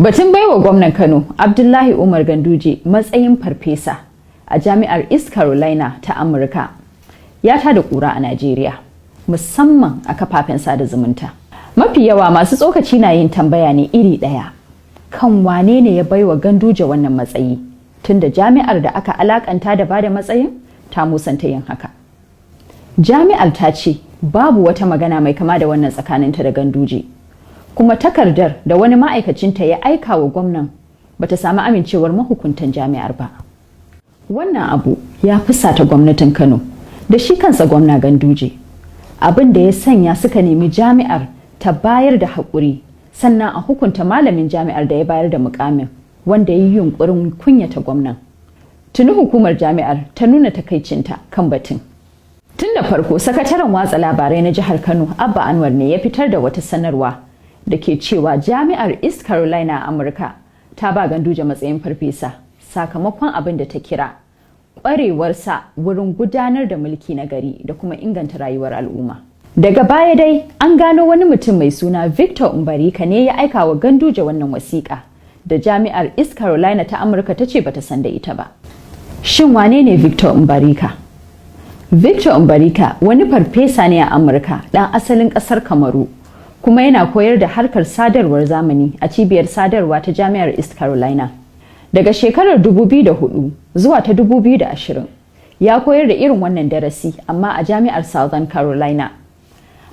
Batun baiwa gwamnan Kano Abdullahi Umar Ganduje matsayin farfesa a Jami'ar East Carolina ta Amurka ya tada kura a Najeriya, musamman a kafafen sada zumunta. Mafi yawa masu tsokaci na yin tambaya ne iri ɗaya kan wane ne ya baiwa Ganduje wannan matsayi, tunda jami'ar da aka alakanta da bada matsayin ta musanta yin haka. Jami'ar ta ce babu wata magana mai kama da wannan tsakaninta da Ganduje. Kuma takardar da wani ma'aikacinta ya aika wa gwamnan bata sami amincewar mahukuntan jami'ar ba. Wannan abu ya fusata gwamnatin Kano da shi kansa gwamna Ganduje. Abin da ya sanya suka nemi jami'ar ta bayar da haƙuri, sannan a hukunta malamin jami'ar da ya bayar da mukamin, wanda ya yi yunkurin kunyata gwamnan. Tuni hukumar jami'ar ta nuna takaicinta kan batun. Tun da farko, sakataren watsa labarai na jihar Kano, Abba Anwar, ne ya fitar da wata sanarwa da ke cewa Jami'ar East Carolina a Amurka ta ba Ganduje matsayin farfesa sakamakon abin da ta kira ƙwarewarsa wurin gudanar da mulki na gari da kuma inganta rayuwar al'umma. Daga baya dai an gano wani mutum mai suna Victor Mbarika ne ya aika wa Ganduje wannan wasiƙa da Jami'ar East Carolina ta Amurka ta ce bata san da ita ba. Shin wane ne Victor Mbarika? Victor Mbarika wani farfesa ne a Amurka, ɗan asalin ƙasar Kamaru, kuma yana koyar da harkar sadarwar zamani a cibiyar sadarwa ta Jami'ar East Carolina. Daga shekarar 2004 zuwa ta 2020 ya koyar da irin wannan darasi, amma a Jami'ar Southern Carolina.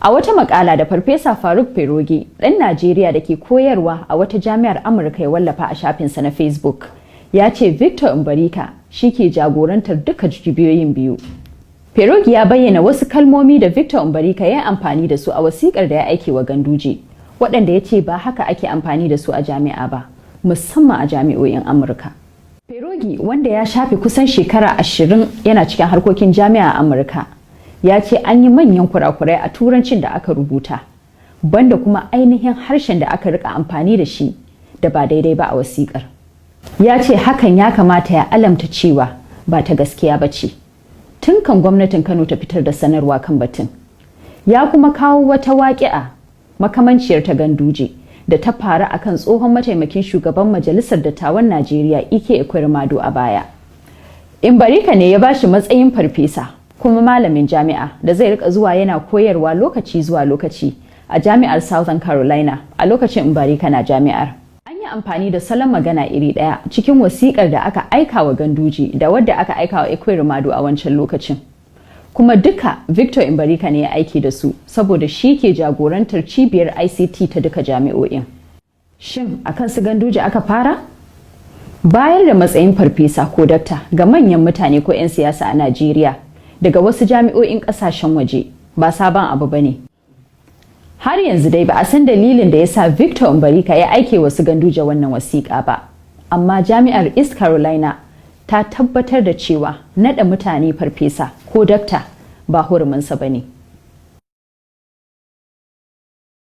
A wata makala da Farfesa Faruk Feroge, ɗan Najeriya da ke koyarwa a wata jami'ar Amurka, ya wallafa a shafinsa na Facebook, ya ce Victor Mbarika shi ke jagorantar duka cibiyoyin biyu. Ferogi ya bayyana wasu kalmomi da Victor Mbarika ya yi amfani da su a wasikar da ya aike wa Ganduje, waɗanda ya ce ba haka ake amfani da su a jami'a ba, musamman a jami'o'in Amurka. Ferogi, wanda ya shafe kusan shekara 20 yana cikin harkokin jami'a a Amurka, ya ce an yi manyan kurakurai a turancin da aka rubuta, banda kuma ainihin harshen da aka rika amfani da shi da ba daidai ba a wasikar. Ya ce hakan ya kamata ya alamta cewa ba ta gaskiya ba ce, tun kan gwamnatin Kano ta fitar da sanarwa kan batun. Ya kuma kawo wata waƙi'a makamanciyar ta Ganduje da ta faru akan tsohon mataimakin shugaban Majalisar Dattawan Najeriya, Ike Ekweremadu, a baya. Mbarika ne ya bashi matsayin farfesa kuma malamin jami'a da zai rika zuwa yana koyarwa lokaci zuwa lokaci a Jami'ar Southern Carolina a lokacin Mbarika na jami'ar. An yi amfani da salon magana iri ɗaya cikin wasikar da aka aika wa Ganduje da wadda aka aika wa Ekweremadu a wancan lokacin. Kuma duka Victor Mbarika ne ya aiki da su, saboda shi ke jagorantar cibiyar ICT ta duka jami'o'in. Shin akan su Ganduje aka fara? Bayar da matsayin farfesa ko dakta ga manyan mutane ko 'yan siyasa a Najeriya daga wasu jami'o'in kasashen waje ba sabon abu ba ne. Har yanzu dai ba a san dalilin da ya sa Victor Mbarika ya aike wasu Ganduje wannan wasiƙa ba, amma Jami'ar East Carolina ta tabbatar da cewa naɗa mutane farfesa ko dakta ba huruminsa ba ne.